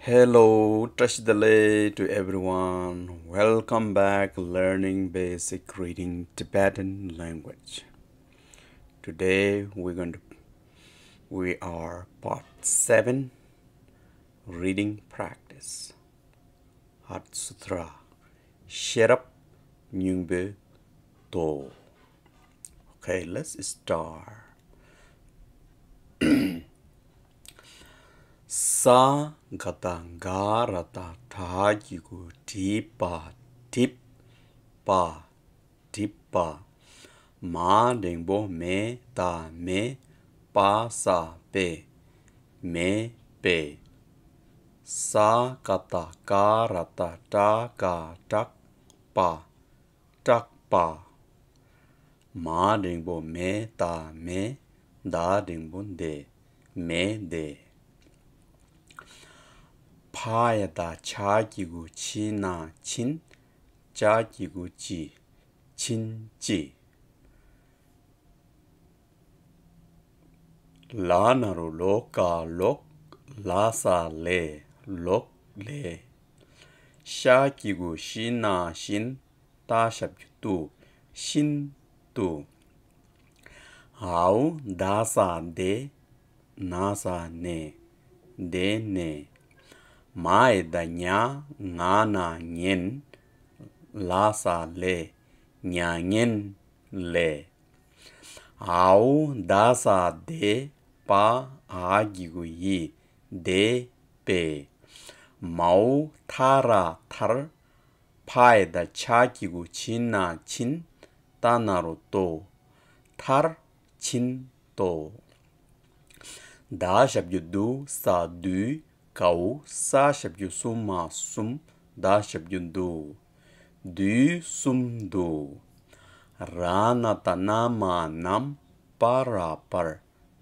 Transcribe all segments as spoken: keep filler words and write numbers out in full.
Hello, བཀྲ་ཤིས་བདེ་ལེགས to everyone. Welcome back learning basic reading Tibetan language. Today we're going to we are part seven, reading practice. Heart Sutra. ཤེས་རབ་སྙིང་པོའི་མདོ། Okay, let's start. ས་ག་བཏགས་སྒ་ར་བཏགས་སྒྲ་གི་གུ་སྒྲིབ་པ་སྒྲིབ་པ་སྒྲིབ་པ། མ་འགྲེང་བུ་མེ་ད་མེ། པ་ས་པེ། མེ་པེ། ས་ཀ་བཏགས་སྐ་ར་བཏགས་སྐྲ་སྐ་སྐྲག་པ་སྐྲག་པ། མ་འགྲེང་བུ་མེ་ད་མེ། ད་འགྲེང་བུ་འདེ། མེ་འདེ། ཕ་ཡ་བཏགས་ཕྱ་གི་གུ་ཕྱི་ན་ཕྱིན། ཅ་གི་གུ་ཅི། ཕྱིན་ཅི། ལ་ན་རོ་ལོ་ཀ་ལོག་ལ་ས་ལེ། ལོག་ལེ། ཤ་གི་གུ་ཤི་ན་ཤིན། ཏ་ཞབས་ཀྱུ་ཏུ། ཤིན་ཏུ། འའོ་ད་ས་འདེ། ན་ས་ནེ། འདེ་ནེ། མ་ཡ་བཏགས་ཉ་ང་ན་ཉན། ལ་ས་ལེ། ཉ་ཉན་ལེ། འའོ་ད་ས་དེ། པ་འ་གི་གུ་འི། དེ་པེ། མའོ་ཐ་ར་ཐར། ཕ་ཡ་བཏགས་ཕྱ་གི་གུ་ཕྱི་ན་ཕྱིན། ཏ་ན་རོ་ཏོ། ཐར་ཕྱིན་ཏོ། ད་ཞབས་ཀྱུ་དུ་ས་དུས། གའོ་ས་ཞབས་ཀྱུ་གསུམ་མ་གསུམ། ད་ཞབས་ཀྱུ་དུ། དུས་གསུམ་དུ། ར་ན་བཏགས་རྣ་མ་རྣམས། པ་ར་པར།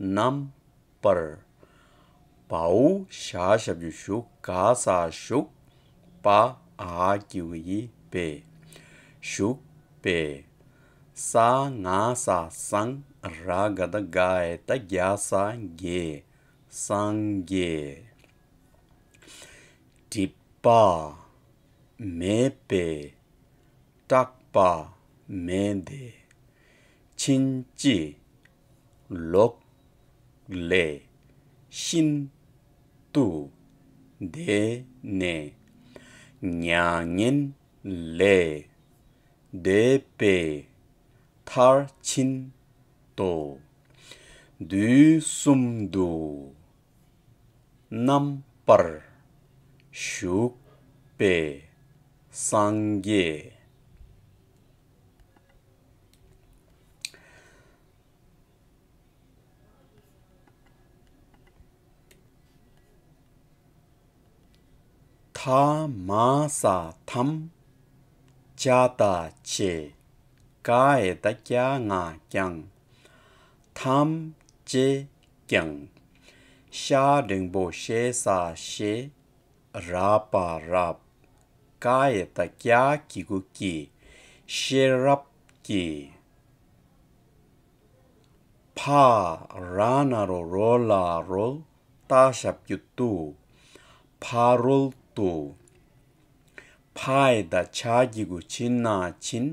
རྣམས་པར། བའོ་ཞ་ཞབས་ཀྱུ་ཞུ་ག་ས་བཞུགས། པ་འ་གི་གུ་འི་པེ། བཞུགས་པེ། ས་ང་ས་སང་། ར་ག་བཏགས་རྒ་ཡ་བཏགས་རྒྱ་ས་རྒྱས། སངས་རྒྱས། སྒྲིབ་པ་མེད་པའི་སྐྲག་པ་མེད་དེ། ཕྱིན་ཅི་ལོག་ལས་ཤིན་ཏུ་འདས་ནས་མྱ་ངན་ལས་འདས་པའི་མཐར་ཕྱིན་ཏོ། དུས་གསུམ་དུ་རྣམ་པར་བཞུགས་པའི་སངས་རྒྱས། ཐ་མ་ས་ཐམས། ཅ་ད་ཅེ། ཀ་ཡ་བཏགས་ཀྱ་ང་ཀྱང་། ཐམས་ཅད་ཀྱང་། ཤ་འགྲེང་བུ་ཤེ་ས་ཤེས། ར་པ་རབ། ཀ་ཡ་བཏགས་ཀྱ་གི་གུ་ཀྱི། ཤེས་རབ་ཀྱི། ཕ་ར་ན་རོ་རོ་ལ་རོལ། ཏ་ཞབས་ཀྱུ་ཏུ། ཕ་རོལ་ཏུ། ཕ་ཡ་བཏགས་ཕྱ་གི་གུ་ཕྱི་ན་ཕྱིན།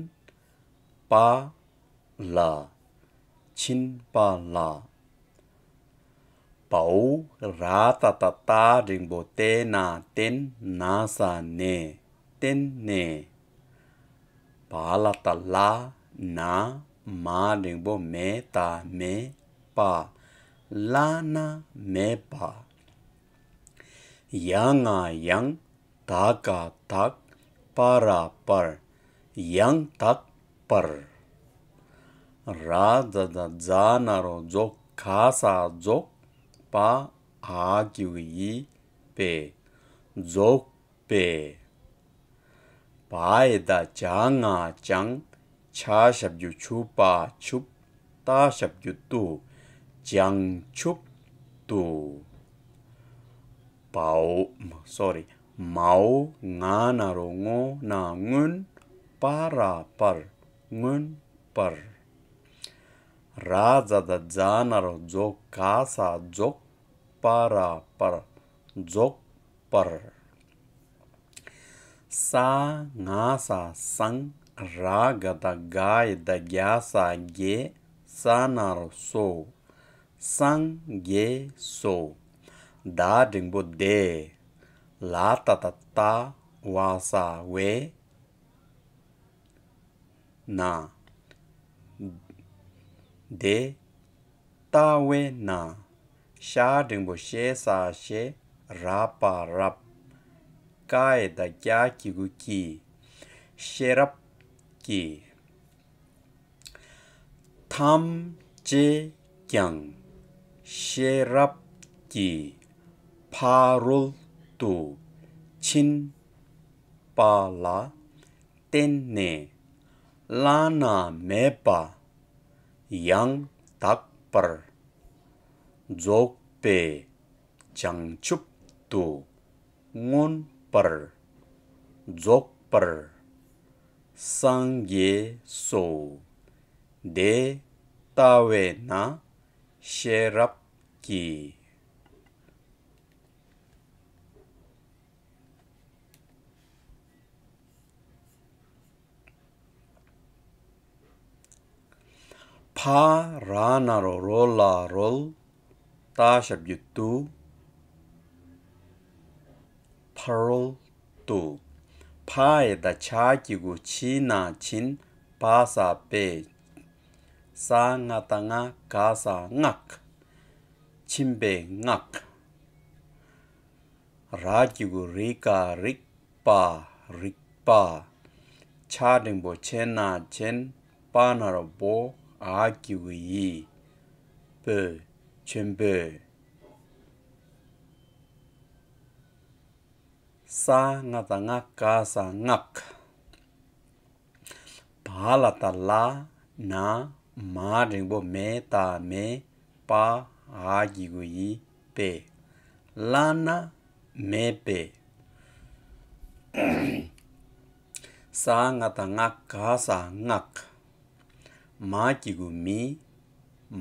པ་ལ། ཕྱིན་པ་ལ། བའོ་ར་ཏ་བཏགས་རྟ་འགྲེང་བུ་བརྟེ་ན་བརྟེན། ན་ས་ནེ། བརྟེན་ནས། བ་ལ་བཏགས་བླ་ན། མ་འགྲེང་བུ་མེ་ད་མེ། པ། བླ་ན་མེད་པ། ཡ་ང་ཡང་། ད་ག་དག་པ་ར་པར། ཡང་དག་པར། ར་ཛ་བཏགས་རྫ་ན་རོ་རྫོ་ག་ས་རྫོགས། པ་འ་གི་གུ་འི་པེ། རྫོགས་པའི། བ་ཡ་བཏགས་བྱ་ང་བྱང་། ཆ་ཞབས་ཀྱུ་ཆུ་པ་ཆུབ། ཏ་ཞབས་ཀྱུ་ཏུ། བྱང་ཆུབ་ཏུ། བའོ། སོ་རི། མའོ་ང་ན་རོ་ངོ་ན་སྔོན། པ་ར་པར། སྔོན་པར། ར་ཛ་བཏགས་རྫ་ན་རོ་རྫོ་ག་ས་རྫོགས། པ་ར་པར། རྫོགས་ པར། ས་ང་ས་སང་། ར་ག་བཏགས་སྒ་ཡ་བཏགས་སྒྱ་ས་དགྱེས། ས་ན་རོ་སོ། སངས་རྒྱས་སོ། ད་འགྲེང་བུ་དེ། ལ་ཏ་བཏགས་ལྟ། བ་ས་བས། ན། དེ། ལྟ་བས་ན། ཤ་འགྲེང་བུ་ཤེ་ས་ཤེས། ར་པ་རབ། ཀ་ཡ་བཏགས་ཀྱ་གི་གུ་ཀྱི། ཤེས་རབ་ཀྱི། ཐམས་ཅད་ཀྱང་ཤེས་རབ་ཀྱི་ཕ་རོལ་ཏུ་ཕྱིན་པ་ལ་བརྟེན་ནས་བླ་ན་མེད་པ་ཡང་དག་པར་རྫོགས་པའི་བྱང་ཆུབ་ཏུ་མངོན་པར་རྫོགས་པར་སངས་རྒྱས་སོ། དེ་ལྟ་བས་ན་ཤེས་རབ་ཀྱི། ཕ་ར་ན་རོ་རོ་ལ་རོལ། ཏ་ཞབས་ཀྱུ་ཏུ། ཕ་རོལ་ཏུ། ཕ་ཡ་བཏགས་ཕྱ་གི་གུ་ཕྱི་ན་ཕྱིན། པ་ས་པས། ས་ང་བཏགས་སྔ། ག་ས་སྔགས། ཕྱིན་པའི་སྔགས། ར་གི་གུ་རི་ག་རིག་པ། རིག་པ། ཆ་འགྲེང་བུ་ཆེ་ན་ཆེན། པ་ན་རོ་པོ། འ་གི་གུ་འི། པོ། ཆེན་པོས། ས་ང་བཏགས་སྔ། ག་ས་སྔགས། བ་ལ་བཏགས་བླ། ན། མ་འགྲེང་བུ་མེ་ད་མེ། པ། འ་གི་གུ་འི། པས། བླ་ན་མེད་པའི། ས་ང་བཏགས་སྔ། ག་ས་སྔགས། མ་གི་གུ་མི།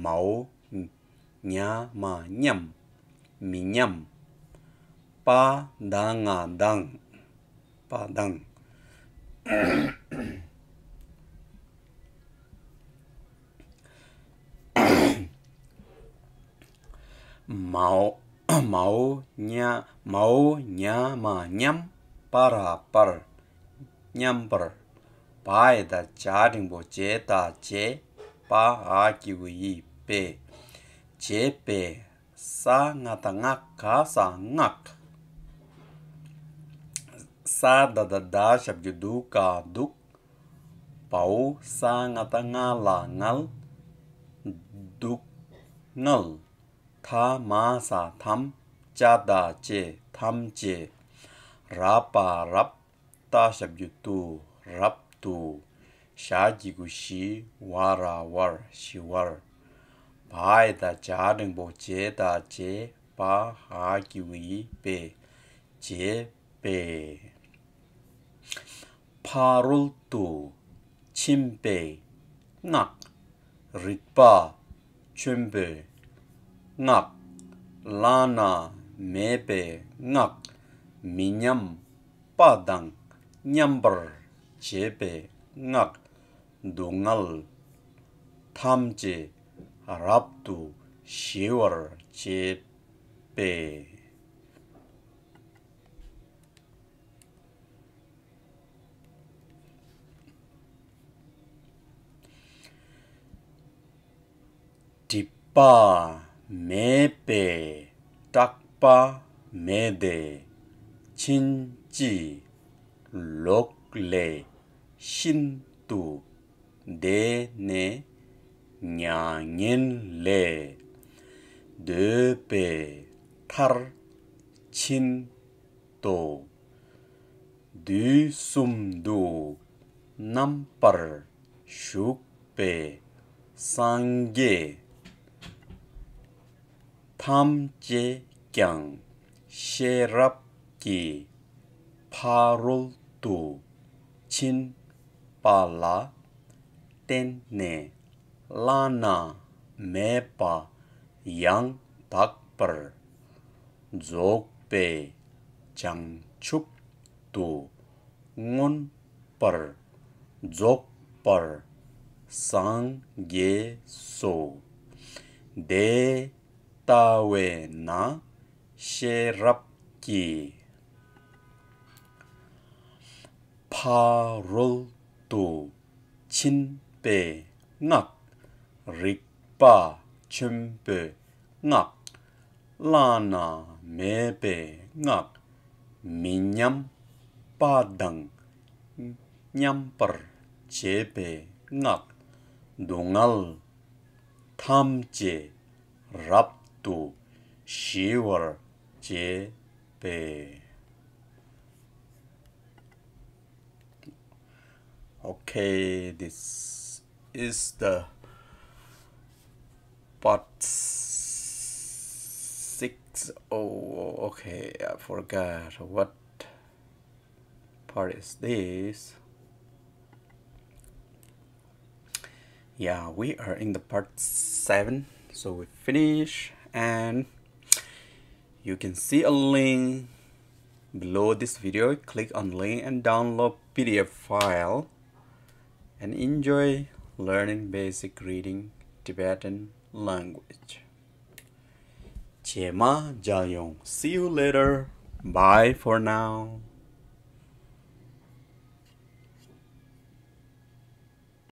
མའོ། ཉ་མ་མཉམ། མི་མཉམ། པ་ད་ང་དང་། པ་དང་། མའོ། མའོ་ཉ། མའོ་ཉ་མ་མཉམ། པ་ར་པར། མཉམ་པར། བ་ཡ་བཏགས་བྱ་འགྲེང་བུ་བྱེ་ད་བྱེད། པ། འ་གི་གུ་འི། པས། བྱེད་པས། ས་ང་བཏགས་སྔ། ག་ས་སྔགས། ས་ད་བཏགས་སྡ་ཞབས་ཀྱུ་སྡུ་ག་སྡུག། བའོ། ས་ང་བཏགས་སྔ་ལ་སྔལ། སྡུག་བསྔལ། ཐ་མ་ས་ཐམས། ཅ་ད་ཅེས། ཐམས་ཅད། ར་པ་རབ། ཏ་ཞབས་ཀྱུ་ཏུ། རབ་ཏུ། ཞ་གི་གུ་ཞི། བ་ར་བར། ཞི་བར། བ་ཡ་བཏགས་བྱ་འགྲེང་བུ་བྱེ་ད་བྱེད། པ། འ་གི་གུ་འི། པས། བྱེད་པས། ཕ་རོལ་ཏུ་ཕྱིན་པའི་སྔགས། རིག་པ་ཆེན་པོའི་སྔགས། བླ་ན་མེད་པའི་སྔགས། མི་མཉམ་པ་དང་མཉམ་པར་བྱེད་པའི་སྔགས། སྡུག་བསྔལ་ཐམས་ཅད་རབ་ཏུ་ཞི་བར་བྱེད་པས། སྒྲིབ་པ་མེད་པས་སྐྲག་པ་མེད་དེ། ཕྱིན་ཅི་ལོག་ལས་ཤིན་ཏུ་འདས་ནས་མྱ་ངན་ལས་འདས་པའི་མཐར་ཕྱིན་ཏོ། དུས་གསུམ་དུ་རྣམ་པར་བཞུགས་པའི་སངས་རྒྱས་ཐམས་ཅད་ཀྱང་ཤེས་རབ་ཀྱི་ཕ་རོལ་ཏུ་ཕྱིན་པ་ལ་བརྟེན་ནས་བླ་ན་མེད་པ་ཡང་དག་པར་རྫོགས་པའི་ བྱང་ཆུབ་ཏུ་མངོན་པར་རྫོགས་པར་སངས་རྒྱས་སོ། དེ་ལྟ་བས་ན་ཤེས་རབ་ཀྱི་ཕ་རོལ་ཏུ་ཕྱིན་པའི་སྔགས། རིག་པ་ཆེན་པོའི་སྔགས། བླ་ན་མེད་པའི་སྔགས། མི་མཉམ་པ་དང་མཉམ་པར་བྱེད་པའི་སྔགས། སྡུག་བསྔལ་ཐམས་ཅད་རབ་ཏུ་ཞི་བར་བྱེད་པས། Okay, this is the part six. Oh, okay, I forgot what part is this. Yeah, we are in the part seven, so we finish, and you can see a link below this video. Click on link and download P D F file and enjoy learning basic reading Tibetan language. རྗེས་མ་མཇལ་ཡོང་། See you later. Bye for now.